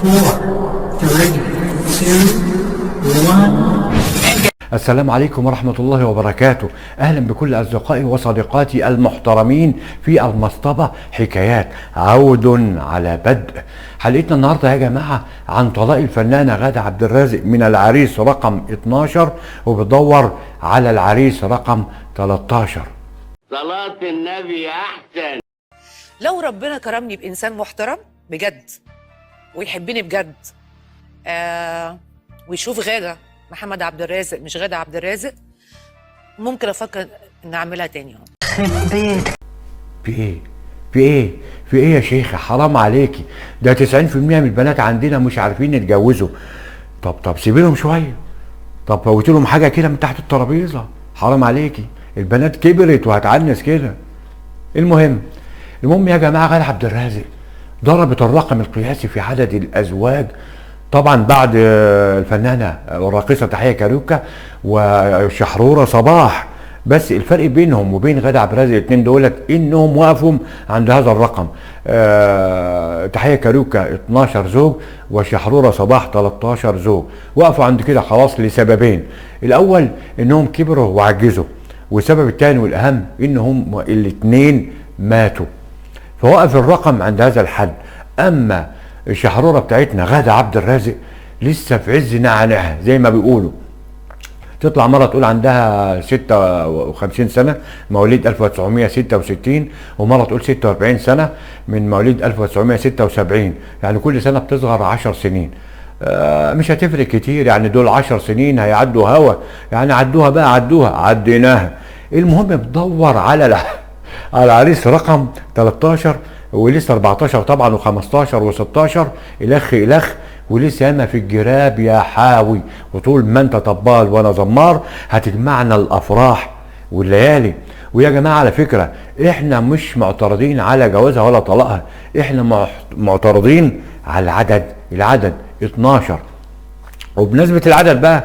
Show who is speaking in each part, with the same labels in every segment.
Speaker 1: 4, 3, 2, 1.
Speaker 2: السلام عليكم ورحمة الله وبركاته. أهلا بكل أصدقائي وصديقاتي المحترمين في المصطبة حكايات. عود على بدء حلقتنا النهاردة يا جماعة عن طلاق الفنانة غادة عبد الرازق من العريس رقم 12 وبتدور على العريس رقم 13.
Speaker 3: صلاة النبي أحسن.
Speaker 4: لو ربنا كرمني بإنسان محترم بجد ويحبني بجد ويشوف غادة محمد عبد الرازق مش غادة عبد الرازق، ممكن أفكر إن أعملها تاني.
Speaker 2: في ايه؟ في ايه؟ في ايه يا شيخة؟ حرام عليكي، ده 90% من البنات عندنا مش عارفين يتجوزوا. طب سيبي لهم شوية، طب فوتي لهم حاجة كده من تحت الترابيزة، حرام عليكي، البنات كبرت وهتعنس كده. المهم يا جماعة، غادة عبد الرازق ضربت الرقم القياسي في عدد الأزواج، طبعا بعد الفنانة والراقصة تحية كاريوكا وشحرورة صباح. بس الفرق بينهم وبين غادة عبد الرازق الاثنين دولت انهم وقفوا عند هذا الرقم. تحية كاريوكا 12 زوج وشحرورة صباح 13 زوج، وقفوا عند كده خلاص لسببين. الاول انهم كبروا وعجزوا، والسبب الثاني والاهم انهم الاثنين ماتوا، فوقف الرقم عند هذا الحد. اما الشحرورة بتاعتنا غادة عبد الرازق لسه في عز نعناعها زي ما بيقولوا، تطلع مرة تقول عندها 56 سنة مواليد 1966، ومرة تقول 46 سنة من مواليد 1976، يعني كل سنة بتصغر 10 سنين. مش هتفرق كتير، يعني دول 10 سنين هيعدوا هوا، يعني عدوها بقى، عدوها، عديناها. المهم بتدور على العريس رقم 13 ولسه 14 طبعا و15 و16 الخ الخ، ولسه ياما في الجراب يا حاوي. وطول ما انت طبال وانا زمار هتجمعنا الافراح والليالي. ويا جماعة على فكرة احنا مش معترضين على جوازها ولا طلاقها، احنا معترضين على العدد، العدد 12. وبنسبة العدد بقى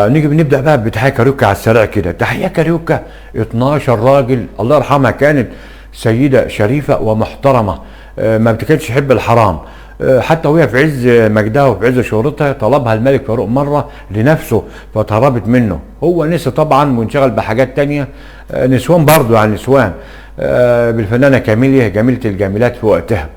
Speaker 2: نيجي بنبدا بقى بتحية كاريوكا على السريع كده. تحية كاريوكا 12 راجل، الله يرحمها، كانت سيده شريفه ومحترمه، ما بتكلش تحب الحرام، حتى وهي في عز مجدها وفي عز شهرتها طلبها الملك فاروق مرة لنفسه فتهربت منه. هو نسي طبعا وانشغل بحاجات تانية، نسوان برضه، يعني نسوان، بالفنانه كاميليا جميلة الجميلات في وقتها.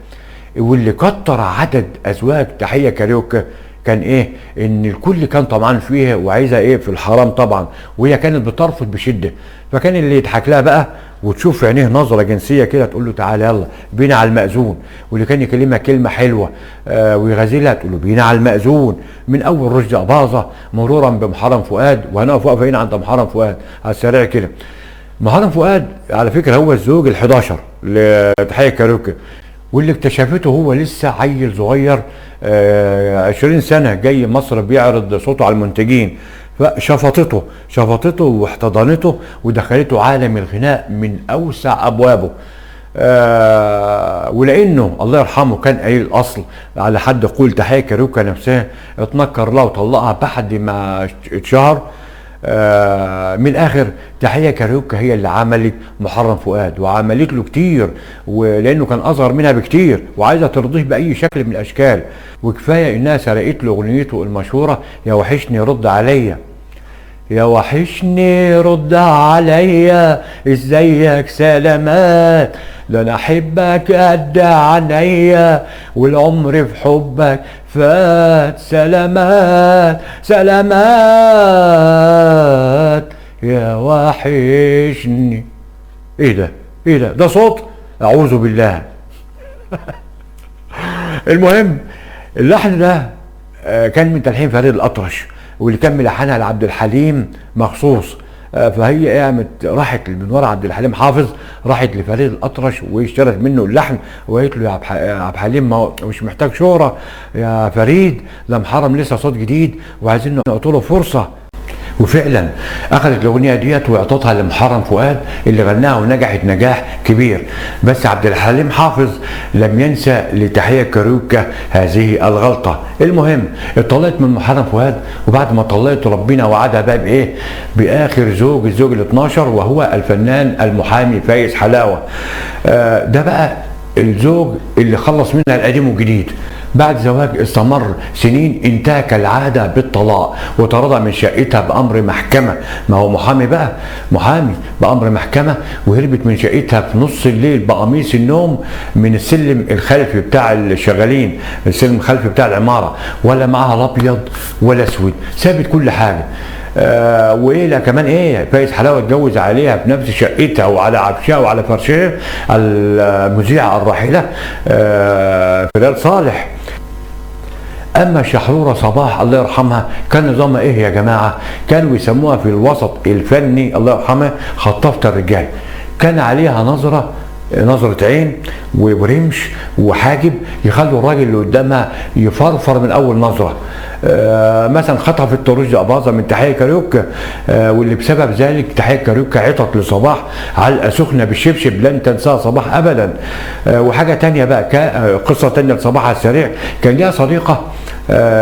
Speaker 2: واللي كتر عدد ازواج تحية كاريوكا كان ايه؟ ان الكل كان طمعان فيها وعايزه ايه في الحرام طبعا، وهي كانت بترفض بشده. فكان اللي يضحك لها بقى وتشوف في عينيه نظره جنسية كده تقول له تعالى يلا بينا على المأذون، واللي كان يكلمها كلمة حلوة ويغازلها تقول له بينا على المأذون. من اول رشدي اباظة مرورا بمحرم فؤاد، وهنقف واقفة هنا عند محرم فؤاد على السريع كده. محرم فؤاد على فكرة هو الزوج ال11 لتحيه كاريوكا، واللي اكتشفته هو لسه عيل صغير 20 سنة جاي مصر بيعرض صوته على المنتجين، فشفطته شفطته واحتضنته ودخلته عالم الغناء من أوسع أبوابه. ولأنه الله يرحمه كان قليل الأصل على حد قول تحية كاريوكا نفسها، اتنكر لها وطلقها بعد ما اتشهر. من الاخر تحية كاريوكا هي اللي عملت محرم فؤاد وعملت له كتير، ولانه كان اصغر منها بكتير وعايزه ترضيه باي شكل من الاشكال. وكفاية انها سرقت له اغنيته المشهورة يا وحشني رد عليا، يا وحشني رد عليا، ازيك سلامات، ده انا احبك قد عينيا والعمر في حبك فات، سلامات سلامات يا وحشني. ايه ده؟ ايه ده؟ ده صوت؟ اعوذ بالله. المهم اللحن ده كان من تلحين فريد الأطرش، واللي كان ملحنها لعبد الحليم مخصوص. فهي قامت راحت من ورا عبد الحليم حافظ، راحت لفريد الأطرش واشترت منه اللحن وقالت له يا عبد الحليم ما مش محتاج شهرة يا فريد، ده محرم لسه صوت جديد وعايزين نعطي له فرصة. وفعلا اخذت الاغنية ديت واعطتها لمحرم فؤاد اللي غناها ونجحت نجاح كبير. بس عبد الحليم حافظ لم ينسى لتحيه كاريوكا هذه الغلطة. المهم اتطلقت من محرم فؤاد، وبعد ما طلقت ربنا وعدها بقى بايه؟ باخر زوج، الزوج ال 12، وهو الفنان المحامي فايز حلاوة. ده بقى الزوج اللي خلص منها القديم والجديد. بعد زواج استمر سنين انتهى كالعادة بالطلاق، وطردها من شقتها بأمر محكمة. ما هو محامي بقى، محامي بأمر محكمة، وهربت من شقتها في نص الليل بقميص النوم من السلم الخلفي بتاع الشغالين، السلم الخلفي بتاع العمارة، ولا معاها لا ابيض ولا اسود، سابت كل حاجة. وايه لا كمان ايه، فايز حلاوة اتجوز عليها في نفس شقتها وعلى عفشها وعلى فرشها المذيعه الراحلة فريال صالح. اما شحروره صباح الله يرحمها كان نظامها ايه يا جماعة؟ كانوا بيسموها في الوسط الفني الله يرحمها خطافه الرجال. كان عليها نظرة عين ورمش وحاجب يخلوا الراجل اللي قدامها يفرفر من اول نظرة. مثلا خطفت رشدي أباظة من تحية كاريوكا، واللي بسبب ذلك تحية كاريوكا عطت لصباح علقة سخنة بالشبشب لن تنساها صباح ابدا. وحاجة تانية بقى، قصة تانية لصباح على السريع. كان ليها صديقة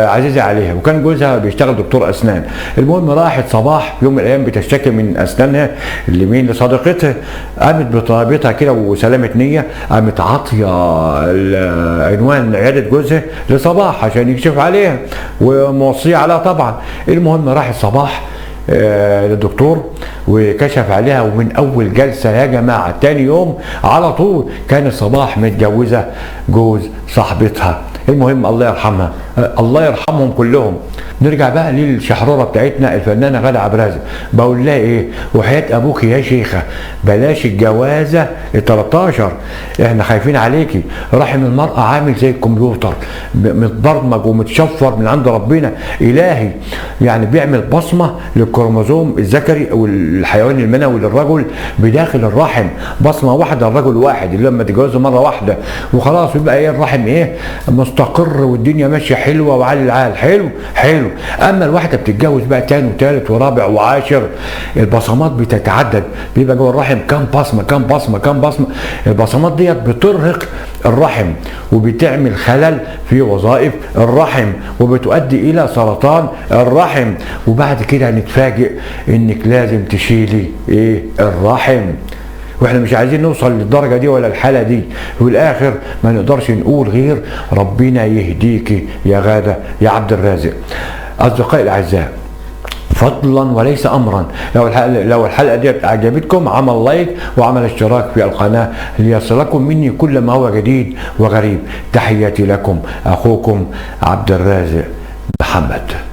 Speaker 2: عزيزة عليها، وكان جوزها بيشتغل دكتور أسنان. المهم راحت صباح يوم من الأيام بتشتكي من أسنانها لمين؟ لصديقتها. قامت بطلبتها كده وسلامة نية، قامت عاطية عنوان عيادة جوزها لصباح عشان يكشف عليها وموصية عليها طبعا. المهم راحت صباح للدكتور وكشف عليها، ومن أول جلسة يا جماعة تاني يوم على طول كانت صباح متجوزة جوز صاحبتها. المهم الله يرحمها، الله يرحمهم كلهم. نرجع بقى للشحروره بتاعتنا الفنانة غاده عبد الرازق. بقول لها ايه؟ وحياه ابوك يا شيخه بلاش الجوازه ال 13، احنا خايفين عليكي. رحم المراة عامل زي الكمبيوتر، متبرمج ومتشفر من عند ربنا الهي، يعني بيعمل بصمة للكروموزوم الذكري او الحيوان المنوي للرجل بداخل الرحم، بصمة واحدة للرجل واحد اللي لما تتجوزه مرة واحدة وخلاص يبقى ايه الرحم ايه مستقر والدنيا ماشية حلوة وعلى العال. حلو حلو. اما الواحدة بتتجوز بقى تاني وتالت ورابع وعاشر، البصمات بتتعدد، بيبقى جوه الرحم كام بصمة كام بصمة كام بصمة. البصمات ديت بترهق الرحم وبتعمل خلل في وظائف الرحم وبتؤدي الى سرطان الرحم، وبعد كده هنتفاجئ انك لازم تشيلي ايه الرحم. واحنا مش عايزين نوصل للدرجة دي ولا الحالة دي. وفي الاخر ما نقدرش نقول غير ربنا يهديكي يا غاده يا عبد الرازق. اصدقائي الاعزاء، فضلا وليس امرا، لو الحلقة دي عجبتكم عمل like وعمل اشتراك في القناة ليصلكم مني كل ما هو جديد وغريب. تحياتي لكم، اخوكم عبد الرازق محمد.